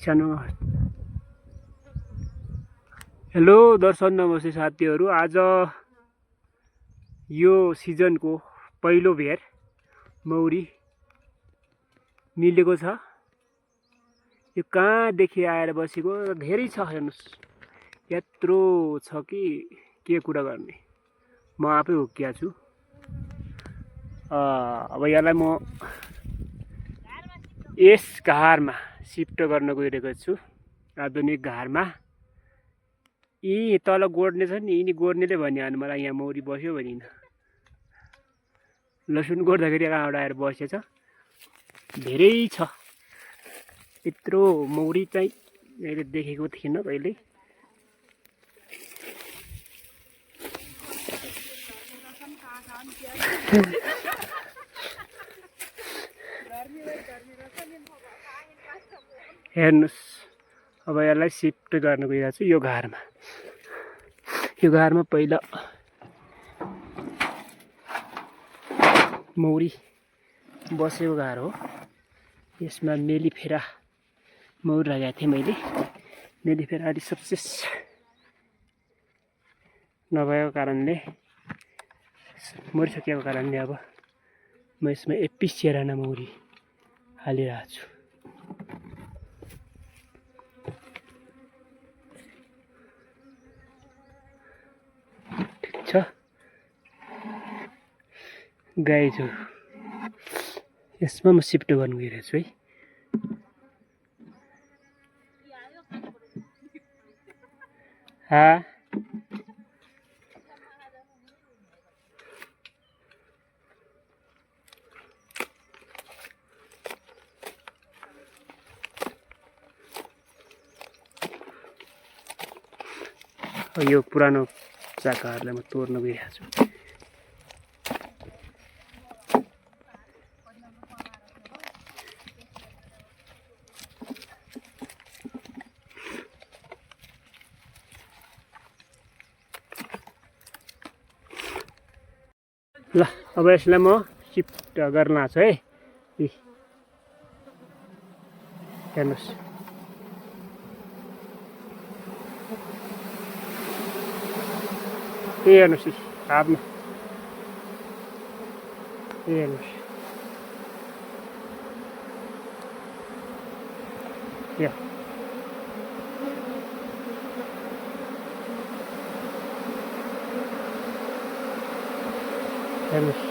सानो। हेलो दर्शक नमस्ते साथीहरू, आज यो सिजनको पहिलो भेर मौरी मिलेको छ। यो कहाँदेखि आएर बसेको धेरै छ, हेर्नुस् यत्रो छ कि के कुरा गर्ने। म आफै हुक्किया छु। अब यसलाई म यस घारमा सिफ्ट गर्न गइरहेको छु, आधुनिक घारमा। यी तल गोड्ने छ नि, यिनी गोड्नेले भनिहाल्नु मलाई यहाँ मौरी बस्यो भनिन। लसुन गोड्दाखेरि कहाँबाट आएर बसेछ, धेरै छ। यत्रो मौरी चाहिँ मैले देखेको थिइनँ कहिले। हेर्नुस्, अब यसलाई सिफ्ट गर्न गइरहेको छु यो घरमा। यो घरमा पहिला मौरी बसेको घर हो। यसमा मेलिफेरा मौरी राखेको थिएँ मैले। मेलिफेरा अलि सक्सेस नभएको कारणले, मरिसकेको कारणले अब म यसमा एपिसेराना मौरी हालिरहेको छु। ठिक छ, गाई छु। यसमा म सिफ्ट गर्नु गइरहेको छु है। यो पुरानो चाकाहरूलाई म तोड्न गइरहेको छु। ल अब यसलाई म सिफ्ट गर्न आएको छु है। हेर्नुहोस्, हेर्नुहोस् हातमा, हेर्नुहोस् यहाँ हेर्नुहोस्।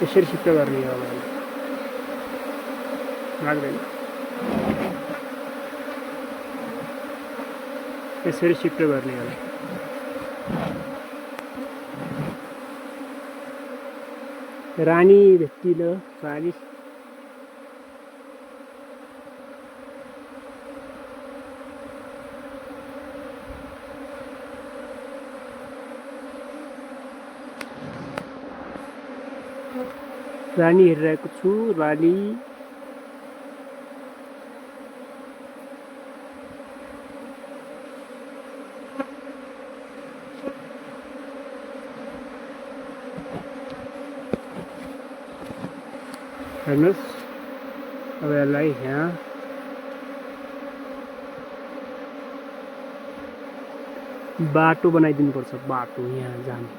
यसरी सिफ्ट गर्ने हो, लाग्दैन। यसरी सिफ्ट गर्ने होला। रानी भेटिन, रानी रानी हेरिरहेको छु। रानी हेर्नुहोस्, अब यसलाई यहाँ बाटो बनाइदिनुपर्छ, बाटो यहाँ जाने।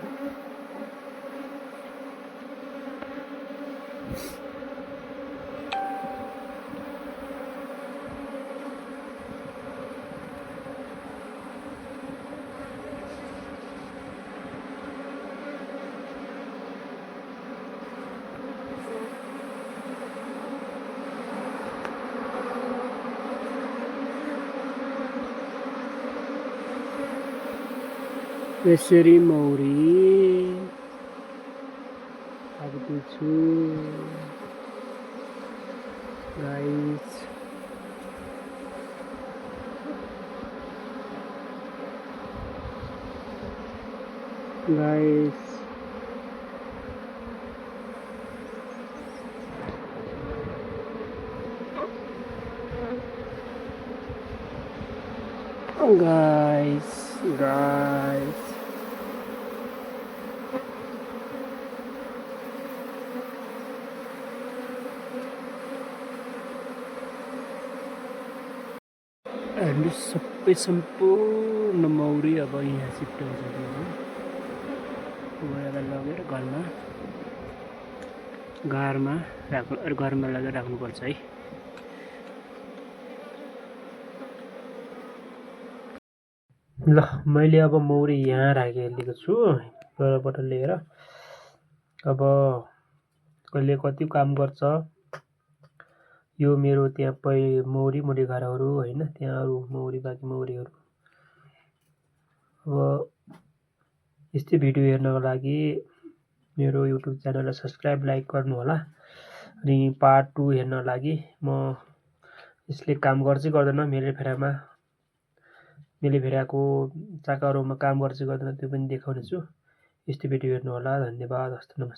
यसरी मौरी हाल्दैछु गाइस। गाइस guys हाम्रो सबै सम्पूर्ण मौरी अब यहाँ सिफ्ट भइसक्यो लगेर घरमा लगेर राख्नुपर्छ है। ल मैले अब मौरी यहाँ राखिहालेको छु तलबाट लिएर। अब कहिले कति काम गर्छ यो मेरो त्यहाँ मौरी घरहरू होइन, त्यहाँ अरू बाँकी मौरीहरू। अब यस्तै भिडियो हेर्नको लागि मेरो युट्युब च्यानललाई सब्सक्राइब लाइक गर्नु होला। अनि पार्ट 2 हेर्नको लागि म यसले काम गर्छ गर्दैन मेलेफेराको चाकाहरूमा काम गर्छ गर्दैन त्यो पनि देखाउनेछु। यस्तै भिडियो हेर्नु होला। धन्यवाद। हस्त नमस्ते।